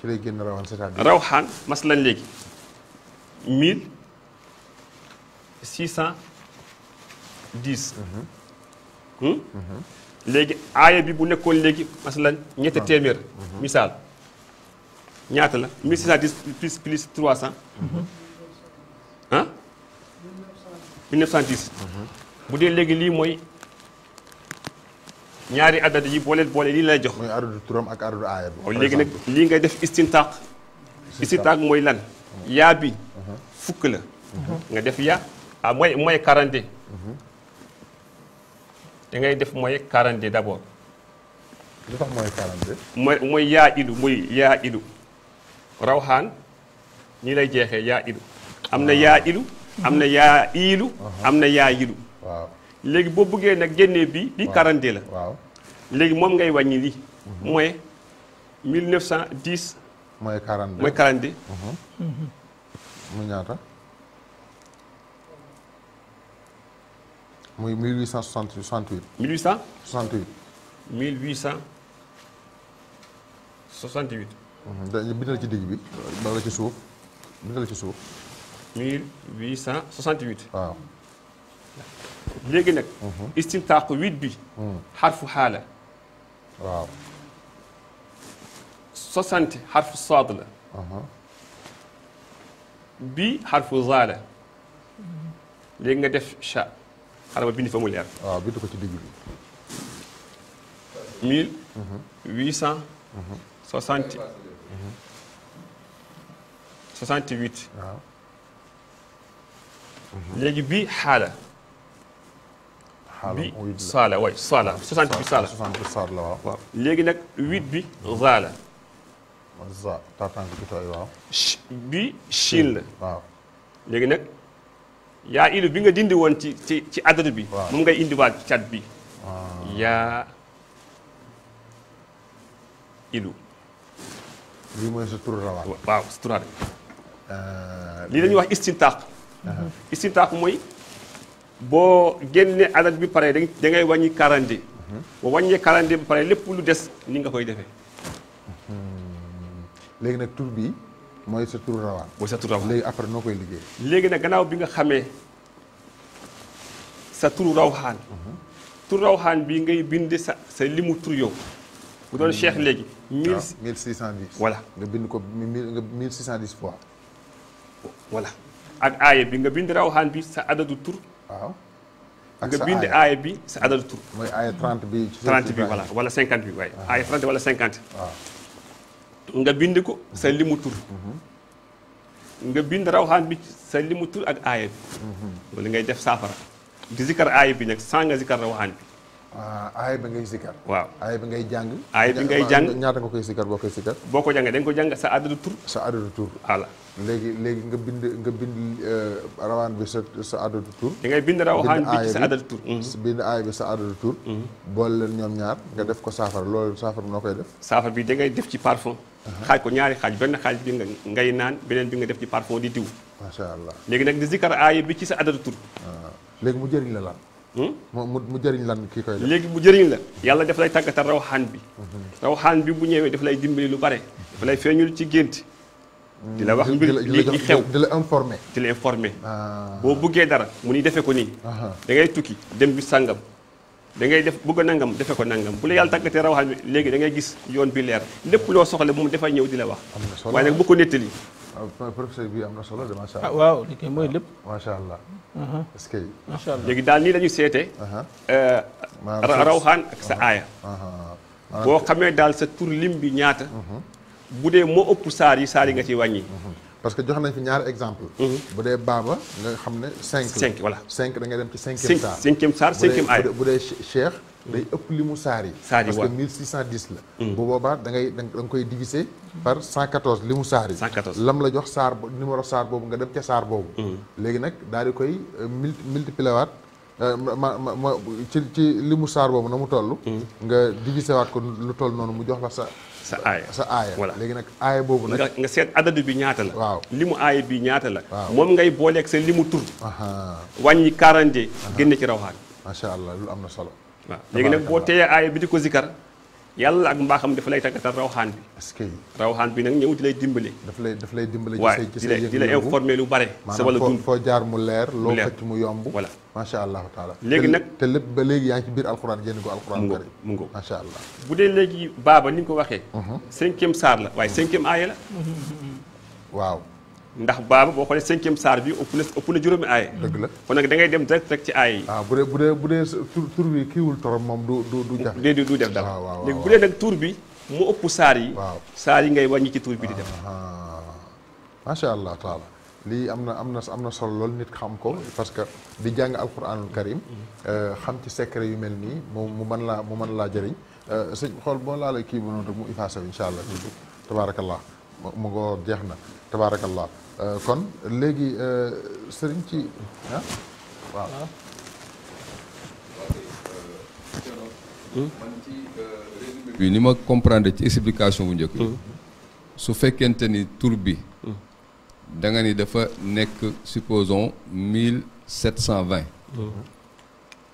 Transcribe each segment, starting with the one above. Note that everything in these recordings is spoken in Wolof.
ci lay génn rawaan c'est-à-dire. rawxaan masalan léegi 1610. léegi aaya bi bu nekkoon léegi masalan ñetti téeméer. misaal ñaata la 1610 plus 300. ah 1910. bu dee léegi lii mooy ñaari addad yi boole lii lay jox. mooy adadu turam ak adadu aaya bi. léegi nag lii ngay def istintaaq. istintaaq mooy lan. yaa bi fukk la. nga def yaa mooy 40. da ngay def mooy 40 d'abord. lu tax mooy 40. mooy yaa idu muy yaa idu. rawxaan nii lay jeexee yaa idu. am na yaa ilu. am na yaa iilu. am na yaa yilu. waaw léegi boo bëggee nag génnee bi 40 la. waaw léegi moom ngay wàññi lii. mooy 1910. mooy 42 mooy 42. mu ñaata. muy 1868. 1800. 68. 1868. dañu bindal ci digg bi. bala ci suuf bindal ci suuf. 1868. waaw. léegi nag. istintaaq 8 bi. xarfu xaala. waaw. 60 xarfu saad la. bii xarfu zaa la. léegi nga def cha xaaral ma bind fa mu leer. waaw bind ko ci digg bi. 1860. 68. waaw. léegi bii xaala. xaaral bi mu wit la saala waay saala 60 bi saala. 60 saar la waaw. waaw léegi nag 8 bi zaa la. za taataan bi tooy waaw. bi chiin la. waaw. léegi nag yaa ilu bi nga dindi woon ci adad bi. waaw moom ngay indiwaat ci cat bi. yaa ilu. lii mooy sa turu rawaan. waaw suturaat lii la ñuy wax istintaaq. istintaaq mooy boo génnee adad bi pare da ngay wàññi 40. boo wàññee 40 ba pare lépp lu des ni nga koy defee. léegi nag tur bi mooy sa turu rawaan. mooy sa turu rawaan léegi après noo koy liggéey. léegi nag gannaaw bi nga xamee sa turu rawxaan. turu rawxaan bi ngay bind sa limu tur yow. bu doon cheikh léegi. 1610. voilà nga bind ko 1610 fois. voilà ak aaya bi nga bind rawxaan bi sa adadu tur. waaw. ak nga sa bind aaya aaya bi sa adadu tur. mooy aaya 30 bi. 30 bi voilà wala 50 bi waaye. aaya 30 wala 50. waaw. nga bind ko sa limu tur. nga bind rawxaan bi sa limu tur ak aaya bi. loolu ngay def saafara. di zikar aaya bi nag sans nga zikar rawxaan bi. aaya bi ngay zikar. waaw aaya bi ngay jàng. aaya bi ngay jàng ñaata nga koy zikar boo koy zikar. boo ko jàngee da nga ko jàng sa adadu tur. sa adadu tur. voilà léegi nga bind rawaan bi sa adadu tur. da ngay bind rawxaan bi ci sa adadu tur. bind aaya bi sa adadu tur. boole leen ñoom ñaar nga def ko saafara loolu saafara noo koy def. saafara bi da ngay def ci parfum. xaaj ko ñaari xaaj benn xaaj bi ngay naan beneen bi nga def ci parfum di diw. macha allah léegi nag di zikar aaya bi ci sa adadu tur. léegi mu jëriñ la lan. mu jëriñ lan kii koy def. léegi bu jëriñ la yàlla daf lay tàggatal rawxaan bi. rawxaan bi bu ñëwee daf lay dimbali lu bare. daf lay feeñul ci gént. di la wax mbir li xew di la informé. di la informé. boo buggee dara mu ni defee ko nii. da ngay tukki dem bi sàngam. da ngay def bëgg a nangam defee ko nangam bu la yàlla tàggatee rawxaan bi léegi da ngay gis yoon bi leer lépp loo soxla moom dafay ñëw di la wax. am na solo waaye nag bu ko nettali. professeur bi am na solo de macha allah. waaw li koy mooy lépp. macha allah. est-ce que. macha allah léegi daal nii la ñuy seetee. rawxaan ak sa aaya. boo xamee daal sa tur lim bi ñaata. bu dee moo ëpp saar yi nga ciy wàññi. parce que jox nañ fi ñaari exemple. bu dee baaba nga xam ne 5. 5 voilà 5 da ngay dem ci 5e saar. 5e saar 5e aaya. bu dee cheikh day ëpp limu saar yi. parce que 1610 la. bu boobaa da nga koy diviser par 114 limu saar yi. 114 lam la jox saar numéro saar boobu nga dem ca saar boobu. léegi nag daal di koy multiplier waat ci limu saar boobu na mu toll. nga diviser waat ko lu toll noonu mu jox la sa aaya. voilà léegi nag aaya boobu nag. nga seet adadu bi ñaata la. waaw limu aaya bi ñaata la. waaw moom ngay booleeg sa limu tur. wàññi 40 génne ci rawxaan. macha allah lu am na solo. waaw léegi nag boo téyee aaya bi di ko zikar yàlla ak mbaaxam dafa lay tàggatal rawxaan bi. est-ce que rawxaan bi nag ñëw di lay dimbale. daf lay dimbale. waaye di la informer lu bare. sa wala dund foo jaar mu leer. mu loo leer xëcc mu yomb. voilà macha allahu taala. léegi nag te lépp ba léegi yaa ngi ci biir alxuraan génn ko alxuraan mu karim. mu ngo macha allah. bu dee léegi baaba ni nga ko waxee. 5e saar la waaye 5e aaya la. waaw. ndax baaba boo xoolee 5e saar bi ëpp na juróomi aaya. dëgg la kon nag da ngay dem direct rek ci aaya yi. ah bu dee tur bi kiiwul torom moom du jafe. du def dara. waaw léegi bu dee nag tur bi mu ëpp saar yi. waaw saar yi ngay wàññi ci tur bi di def. macha allah taala lii am na solo loolu nit xam ko parce que di jàng alquranul karim xam ci secret yu mel nii mu mën laa jëriñ sëñ xool boo laa la kii bu noonu rek mu effacé wu incha allah tuuti tabaarakallah mu ngoo jeex na tabaarakallah kon léegi sëriñ ci waaw. bi ni ma comprendre ci explication bu njëkk su fekkente ni tur bi da nga ni dafa nekk supposons 1720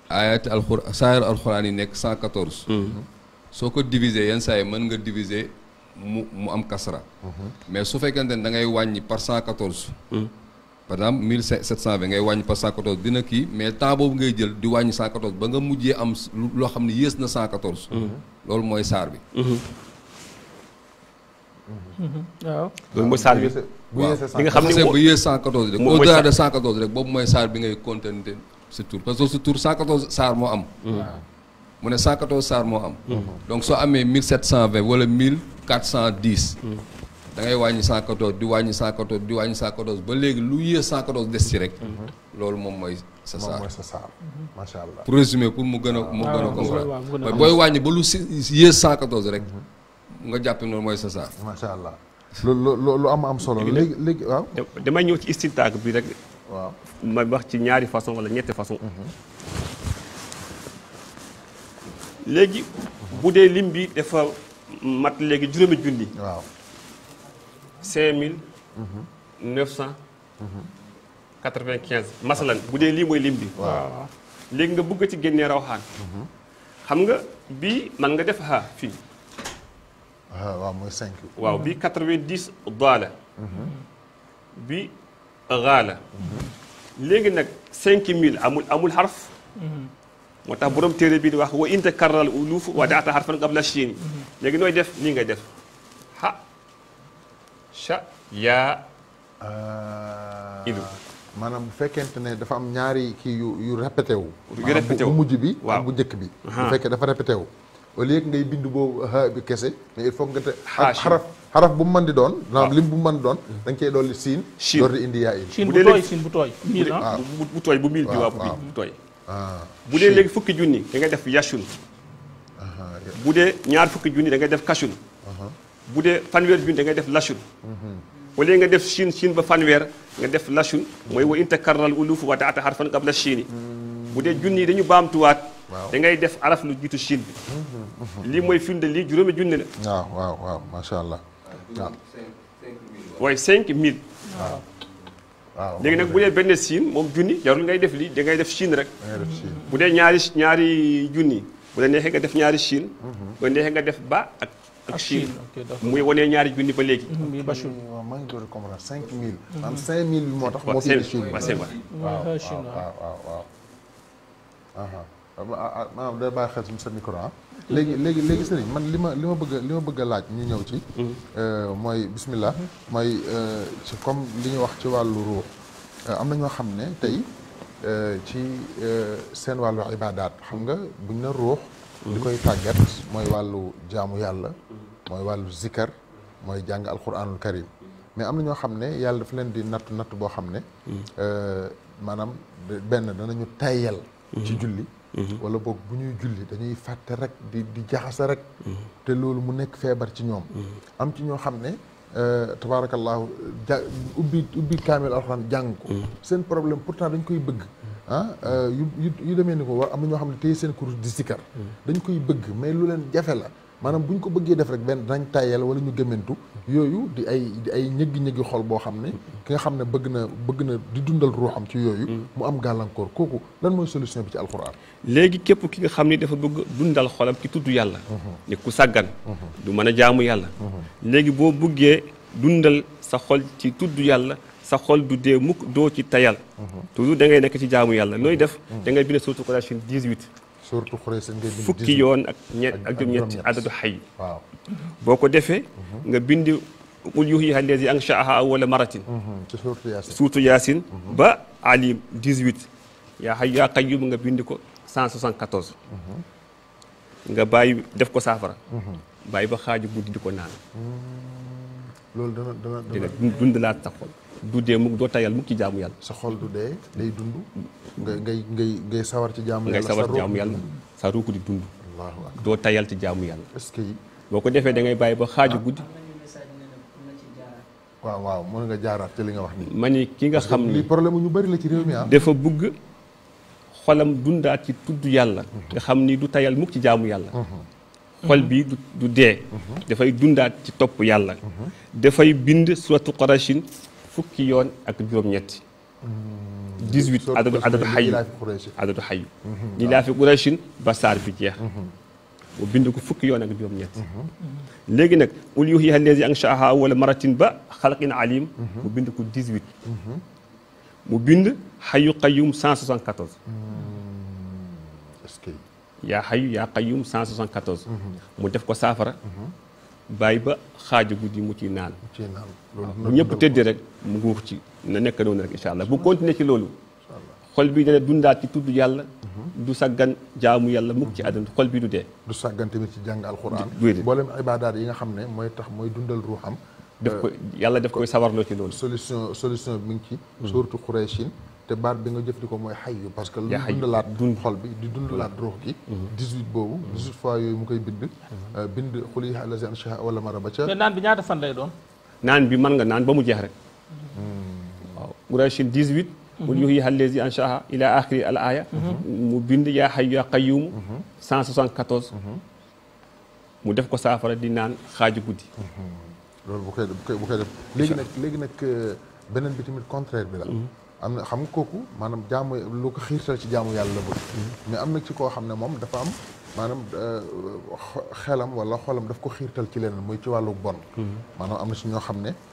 ayat saar alxuraan yi nekk 114 soo ko diviser yenn saa yi mën nga diviser mu am kasra mais su fekkente ni da ngay wàññi par 114 par exemple 1720 ngay wàññi par 114 dina kii mais temps boobu ngay jël di wàññi 114 ba nga mujjee am loo xam ne yées na 114 loolu mooy saar bi waaw loolu mooy saar bi waaw li nga xam ne ba yées 114 rek au-delà de 114 rek boobu mooy saar bi ngay continuer sa tour parce que sa tour 114 saar moo am mu ne 114 saar moo am donc soo amee 1720 wala 1410 da ngay wàññi 114 di wàññi 114 di wàññi 114 ba léegi lu yées 114 des ci rek loolu moom mooy sa saar moom mooy sa saar macha allah. pour résumer pour mu gën a comprendre mais booy wàññi ba lu yées 114 rek nga jàppe noonu mooy sa saar macha allah lu am solo léegi waaw. damay ñëw ci istintaag bi rek. waaw ma wax ci ñaari façon wala ñetti façon. léegi bu dee lim bi dafa mat léegi juróomi junni. waaw 5995 masalan bu dee lii mooy lim bi. waaw léegi nga bëgg ci génnee rawxaan. xam nga bii man nga def fii. waaw mooy 5. waaw bii 90 daala. bii gaala. léegi nag 5000 amul xarf. moo tax borom téere bii di wax wa in takarral uluf wa daata xarfan qabla shiin. léegi nooy def lii ngay def ha sha yaa ilu. maanaam bu fekkente ne dafa am ñaari kii yu répété wu. yu répété wu bu mujj bi. waaw ak bu njëkk bi. bu fekkee dafa répété wu. au lieu que ngay bind boobu ha bi kese mais il faut nga te. xaraf bu mu mën di doon. waaw lim bu mu mën di doon. da nga cey dolli siin. siin door di indi yaa il. siin bu tooy siin bu tooy. bu tooy bu mil bi waaw bu tooy. bu dee léegi fukki junni da ngay def yashun. bu dee ñaar fukki junni da ngay def kashun. bu dee fanweer junni da ngay def lashun. wala nga def siin ba fanweer nga def lashun mooy wa in takarral uluf wa daata xarfan qabla shiini. bu dee junni dañu baamtuwaat. da ngay def araf lu jiitu siin bi. lii mooy firnde lii juróomi junni la. waaw macha allah. waaw. waaye 5000. waaw léegi nag bu dee benn siin moom junni jarul ngay def lii da ngay def siin rek. bu dee ñaari junni bu la neexee nga def ñaari siin. bu la neexee nga def ba ak siin. muy wanee ñaari junni ba léegi. waaw maa ngi doon comprendre 5000. maanaam 5000 bi moo tax. moo fi siin bi waaw. maanaam day bàyyi xel sa micro léegi sëriñ man li ma bëgg a laaj ñu ñëw ci. mooy bismillah mooy ci comme li ñu wax ci wàllu ruux am na ñoo xam ne tey ci seen wàllu ibaadaat xam nga buñ na ruux. li koy tàggat mooy wàllu jaamu yàlla. mooy wàllu zikar mooy jàng alquranul karim mais am na ñoo xam ne yàlla daf leen di natt boo xam ne. maanaam benn danañu tayyal ci julli. wala boog bu ñuy julli dañuy fàtte rek di jaxase rek. te loolu mu nekk feebar ci ñoom. am ci ñoo xam ne tabaarakallaahu ubbi kaamil alxuraan jàng ko. seen problème pourtant dañ koy bëgg. yu demee ni ko war am na ñoo xam ne tey seen kurus di sikar dañ koy bëgg mais lu leen jafe la maanaam bu ñu ko bëggee def rek benn dinañ tayal wala ñu gëmmentu yooyu di ay ñëggi-ñëggi xol boo xam ne ki nga xam ne bëgg na di dundal ruuxam ci yooyu mu am gàllankoor kooku lan mooy solution bi ci alxuraan. léegi képp ki nga xam ni dafa bëgg dundal xolam ci tudd yàlla ni ku sàggan du mën a jaamu yàlla léegi boo bëggee dundal sa xol ci tudd yàlla sa xol du dee mukk doo ci tayal toujours da ngay nekk ci jaamu yàlla nooy def da ngay bind surtout Quraysh 18 surtout Quraysh ngay bind fukki yoon ak juróom-ñett adadu xay waaw boo ko defee nga bind qul yuhyiha allazi ansha'aha awwala maratin ci surtout Yaasin ba alim 18 yaa hayyu yaa qayyum nga bind ko 174 nga bàyyi def ko saafara bàyyi ba xaaju guddi di ko naan loolu dina dundalaat sa xol du dee mukk doo tayal mukk ci jaamu yàlla sa xol du dee day dund ngay sawar ci jaamu yàlla ngay sawar ci jaamu yàlla sa ruuku di dund Allahu akbar doo tayal ci jaamu yàlla est-ce que boo ko defee da ngay bàyyi ba xaaju guddi waaw mën nga jaaraat ci li nga wax nii ma ni ki nga xam ni lii problème ñu bari la ci réew mi dafa bëgg xolam dundaat ci tudd yàlla nga xam ni du tayal mukk ci jaamu yàlla xol bi du dee dafay dundaat ci topp yàlla dafay bind suratu Quraysh fukki yoon ak juróom-ñetti 18 adadu xayu li laa fi Quraysh ba saar bi jeex mu bind ko fukki yoon ak juróom-ñetti léegi nag qul yuhyiha allazi ansha'aha awwala maratin ba xalqin alim mu bind ko 18 mu bind xayu qayyum 174 yaa xayu yaa qayyum 174 mu def ko saafara bàyyi ba xaaju guddi mu ciy naan bu ñëpp tëddee rek mu nguux ci na nekk noonu rek incha allah bu continuer ci loolu xol bi dana dundaat ci tudd yàlla du saggan jaamu yàlla mukk ci àdduna xol bi du dee du saggan tamit ci jàng alxuraan déedéet mboolem ibaadaat yi nga xam ne mooy tax mooy dundal ruuxam def ko yàlla def koy sawarloo ci loolu solution bi mi ngi ci surtout Qurayshin te baat bi nga jëfandikoo mooy xayyu parce que lu dundalaat xol bi di dundalaat ruux gi 18 boobu 18 fois yooyu mu koy bind qul yuhyiha allazi ansha'aha awwala marra ba ca mais naan bi ñaata fan lay doon naan bi mën nga naan ba mu jeex rek waaw Qurayshin 18 qul yuhyiha allazi ansha'aha ila axiri al aya mu bind yaa hayyu yaa qayyum 174 mu def ko saafara di naan xaaju guddi loolu bu koy def léegi nag beneen bi tamit contraire bi la am na xam nga kooku maanaam jaamu lu ko xiirtal ci jaamu yàlla la bëgg mais am na ci koo xam ne moom dafa am maanaam xelam wala xolam daf ko xiirtal ci leneen muy ci wàllu bon maanaam am na si ñoo xam ne